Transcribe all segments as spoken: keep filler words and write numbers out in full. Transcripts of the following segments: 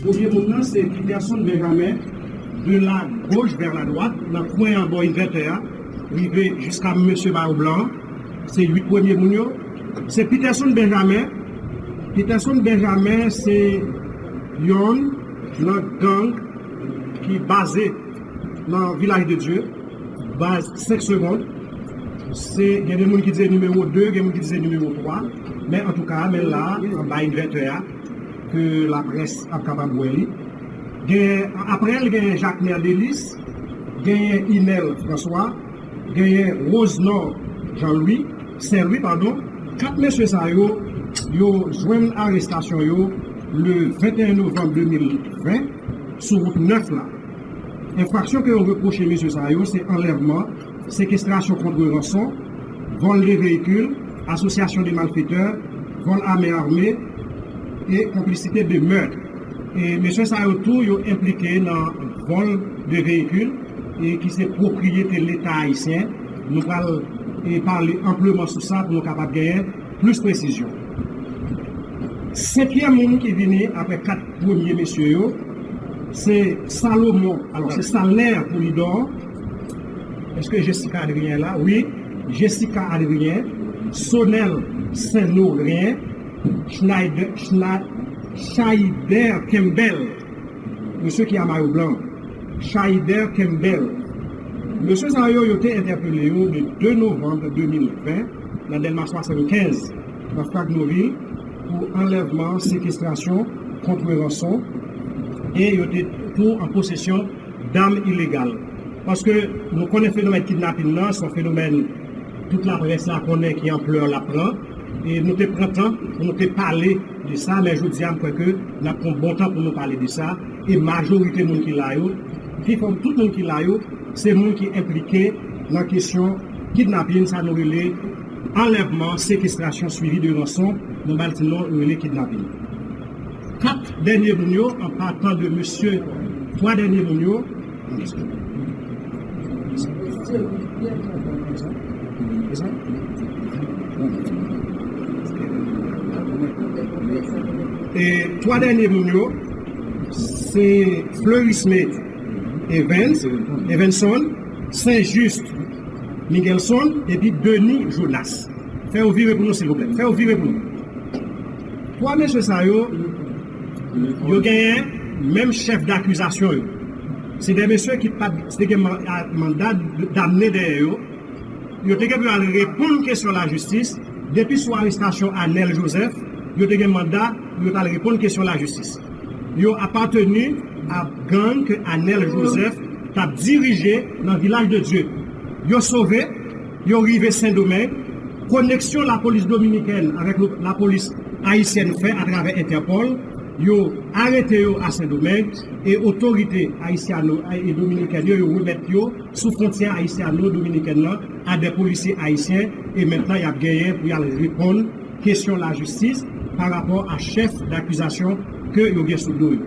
Premye moun nan se Peterson Benjamin, de la gauche vers la droite, nan kwen an bò invètè a, rive jiska mesye mayo blan an. Se uit premye moun yo. Se Peterson Benjamin. Peterson Benjamin se yonn nan gang ki baze nan Vilaj de Dye, baz senk segonn. Se, gen de moun ki di se nimewo de, gen moun ki di se nimewo twa. Men antouka, men la, anba invètè a, ke laprès ap kapab wè li. Gen, apre l, gen Jacquemère Delice, genyen Inel François, genyen Rosenor Jean Louis, Saint Louis, padon. Kat mesye sa yo, yo jwenn arestasyon yo le venteyen novanm de mil ven sou wout nèf la. Enfraksyon ke yo repwoche mesye sa yo se anlèvman, sekestrasyon kont ranson, vol de véhicule, association de malfaiteurs, vol à main armée et complicité de meurtre. E mesye sa yo tou, yo enplike nan vol de véhicule e ki se pwopriyete Leta ayisyen. Nou pral e pale anpleman sou sa pou nou kapab genyen plis presizyon. Senkyèm moun ki vini apre kat premye mesye yo, se Salomon, alò se Salner Poulidor. Èske Jessica Adrien la? Wi, Jessica Adrien, Sonel Saint-Honorien, Schneider, Schna-, Scheider Campbell, mesye ki a mayo blan, Scheider Campbell. Mesye sa yo, yo te entèpele yo le de novanm de mil ven nan Dèlma swasannkenz, nan Fragonvil, pou anlèvman, sekestrasyon kont ranson, e yo te tou an posesyon dam ilegal. Paske nou konnen fenomèn kidnapin nan, se yon fenomèn tout laprès la konnen ki anplè l ap pran. E nou te pran tan pou nou te pale de sa, men jodi a, m kwè ke n ap pran bon tan pou nou pale de sa. E majorite moun ki la yo, pi fò tout moun ki la yo, se moun ki enplike nan kesyon kidnapin, sa nou rele anlèvman, sekestrasyon, swivi de ranson, nan ba l ti non, yo rele kidnapin. Kat dènye moun yo, an patan de mesye, twa dènye moun yo, e twa dènye moun yo, se Fleurisme Evans, Evanson, Saint Juste Miguelson, epi Denis Jonas. Fè yo vire pou nou, silvouplè. Fè yo vire pou nou. Twa mesye sa yo, yo genyen menm chèf dakizasyon yo. Se de mesye ki pa t, se te gen ma-, a, manda damne dèyè yo. Yo te gen pou yo al reponn kesyon lajistis. Depi sou arestasyon Anel Joseph, yo te gen manda pou yo t al reponn kesyon lajistis. Yo apateni a gang ke Anel Joseph t ap dirije nan Vilaj de Dye. Yo sove, yo rive Sendomeng. Koneksyon lapolis dominikèn avèk lo-, lapolis ayisyèn fè atravè Entèpòl, yo arete yo a Sendomeng e otorite ayisyano e dominikèn yo, yo remèt yo sou fwontyè ayisyano-dominikèn nan a de polisye ayisyen, e mentnan y ap genyen pou y al reponn kesyon lajistis pa rapò a chèf dakizasyon ke yo gen sou do yo.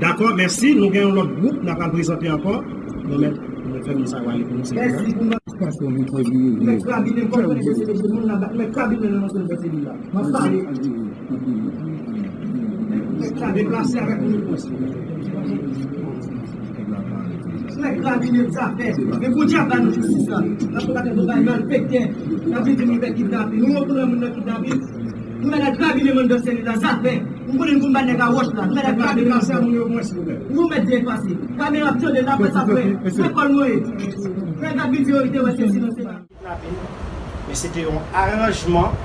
Dakò, mèsi. Nou gen yon lòt gwoup n ap al prezante ankò. Nou mèt, nou mèt fèmen sa yo ale pou nou, silvouplè. Mèt krabinnen m konn konnen ke se de moun nan, mèt krabinnen nan se l fè se li la. M ap pale. Mèt krabinnen, deplase avèk nou. Mèt krabinnen zafè. Men Bondye ap ba nou jistis la. N ap konbate yon bagay malfektè. N ap vin di nou fè kidnapin. Nou konprann moun nan kidnapin. Nou mèt krabinnen mandan se li la zafè. Nou konnen nou konn ba nèg a wòch la. Nou mèt krabinnen. Deplase moun yo pou mwen, silvouplè. Nou mèt depase. Kamera ap tande, n ap wè sa vre. Fè kòl mwen. Fè gad videyo, ite wè se silans se pa. Kidnapin, men se te yon aranjman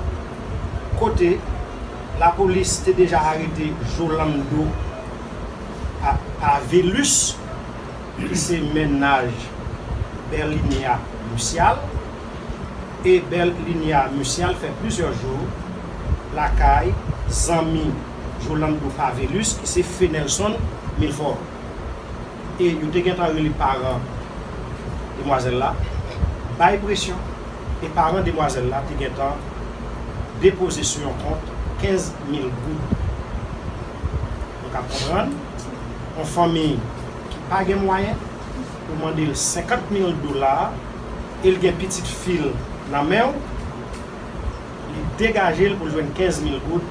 kote lapolis te deja arete Jolando Pa-, Pavelus, ki se mennaj Berlinia Musial, e Berlinia Musial fè plizyè jou lakay zanmi Jolando Pavelus, ki se Fenelson Milfort. E yo te gentan rele paran demwazèl la, bay presyon, e paran demwazèl la te gentan depoze sou yon kont kenz mil goud. Nou ka konprann, yon fanmi ki pa gen mwayen, ou mande l senkant mil dola, e l gen pitit fi l nan men w, li degaje l pou l jwenn kenz mil goud,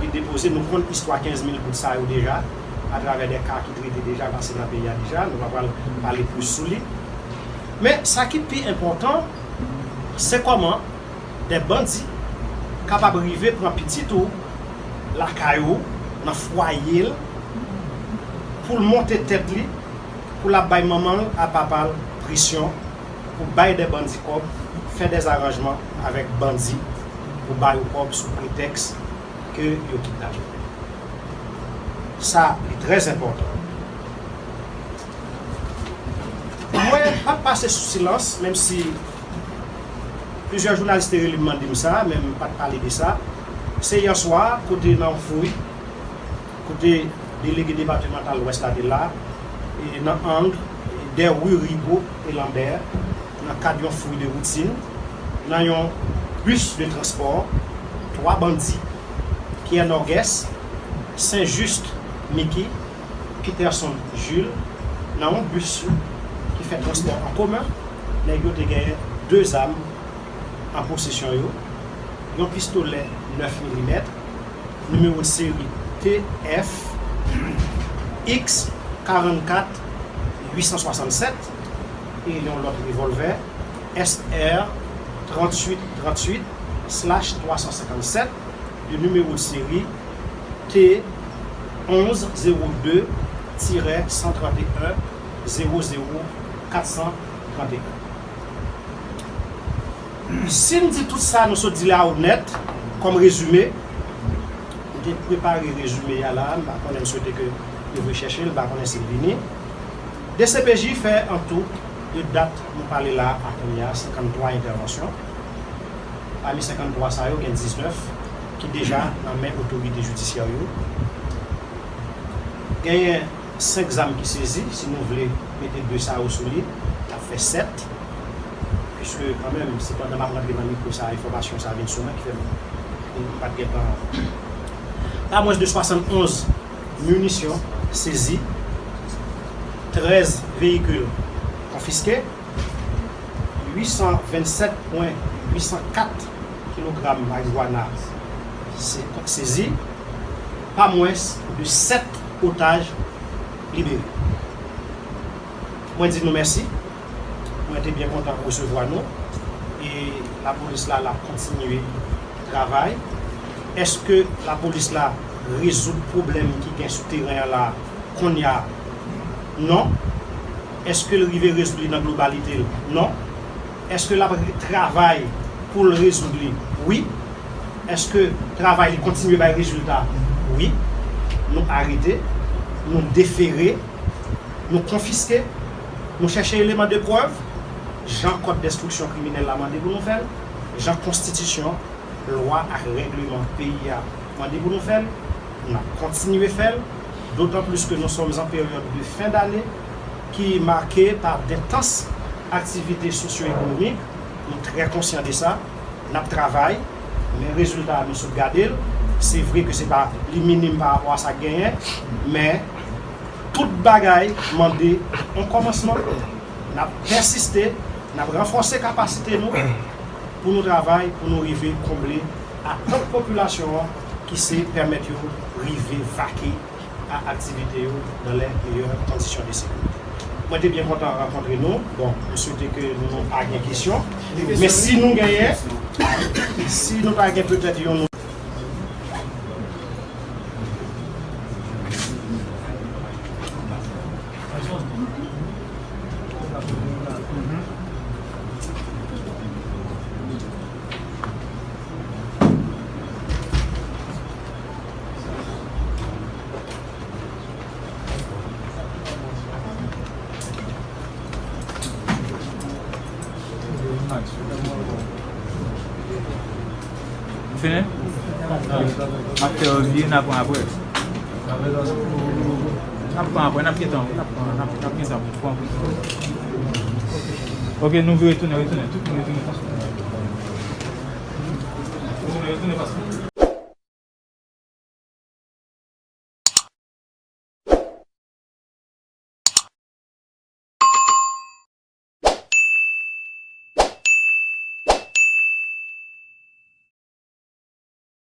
li depoze, nou konn istwa kenz mil goud sa yo deja, atravè de ka ki trete deja, pase nan peyi a deja, nou pa pral pale plis sou li. Men, sa ki pi enpòtan, se kòman de bandi kapab rive pran pitit ou lakay ou, nan fwaye l, pou l monte tèt li, pou l ap bay manman l ak papa l presyon pou bay de bandi kòb, fè de zaranjman avèk bandi pou ba yo kòb sou pretèks ke yo kidnape. Sa, li trè enpòtan. Mwen p ap pase sou silans, menm si plizyè jounalis te rele m mande m sa, men m pa t pale de sa. Se yè swa, kote nan yon fouy, kote delege depatmantal Lwès la te la, e nan ang de ri Rigaud e Lambert, nan kad yon fouy de woutin, nan yon bis de transpò, twa bandi, Pierre Norguès, Saint Juste Mickey, Peterson Jules, nan yon bis ki fè transpò an komen, nèg yo te genyen de zam an posesyon yo, yon pistolè nèf milimèt, nimewo de seri T F X karannkat uit san swasannsèt, e yon lòt revòlvè S R tranntuit tranntuit slash twa san senkannsèt, de nimewo de seri T onz zewo de tirè san trannteyen zewo zewo kat san trannteyen. Si n di tout sa nou sot di la yo nèt, kòm rezime, m te prepare rezime a la, m pa konnen, m swete ke yo rechèche l, m pa konnen si l vini. D C P J fè an tou, de dat nou pale la a kounye a, senkanntwa entèvansyon. Pami senkanntwa sa yo, gen diznèf ki deja nan men otorite jidisyè yo. Genyen senk zam ki sezi, si nou vle mete de sa yo sou li, n ap fè sèt. Piske kanmenm, se pandan m ap rantre nan mikwo sa a, enfòmasyon sa a vin sou mwen ki fè m, m pa t gentan. Pa mwens de swasannonz minisyon sezi, trèz veyikil konfiske, uit san vennsèt pwen uit san kat kilogram marijuana se-, sezi, pa mwens de sèt otaj libere. Mwen di nou mèsi. Mwen te byen kontan resevwa nou. E lapolis la, l ap kontinye travay. Èske lapolis la rezoud pwoblèm ki gen sou teren an la kounye a? Non. Èske l rive rezoud li nan globalite l? Non. Èske l ap re-, travay pou l rezoud li? Wi. Èske travay li kontinye bay rezilta? Wi. Nou arete, nou defere, nou konfiske, nou chèche eleman de prèv, jan kòd enstriksyon kriminèl la mande pou nou fè l, jan konstitisyon, lwa ak règleman peyi a mande pou nou fè l, n ap kontinye fè l, dotan plis ke nous sommes en période de fin d'année ki make pa dentans aktivite sosyo-ekonomik. Nou trè konsyan de sa. N ap travay, men rezilta a nou sot gade l. Se vre ke se pa, li minim pa rapò a sa k genyen, men tout bagay mande yon kòmansman. N ap pèsiste, n ap ranfòse kapasite nou pou nou travay, pou nou rive konble atant popilasyon an ki se pèmèt yo rive vake a aktivite yo dans les meilleures conditions de sécurité. Mwen te byen kontan rankontre nou. Bon, mwen swete ke nou pa gen kesyon. Men si nou genyen, si nou pa gen petèt yon nou Fini? M ap fè yo vire, n a pran apre. N ap pran apre, n ap gen tan, n ap pran, n ap, n ap gen tan pou pran. Ok, nou vire tounen, retounen, tout moun retounen fas nou. Retounen, retounen fas nou.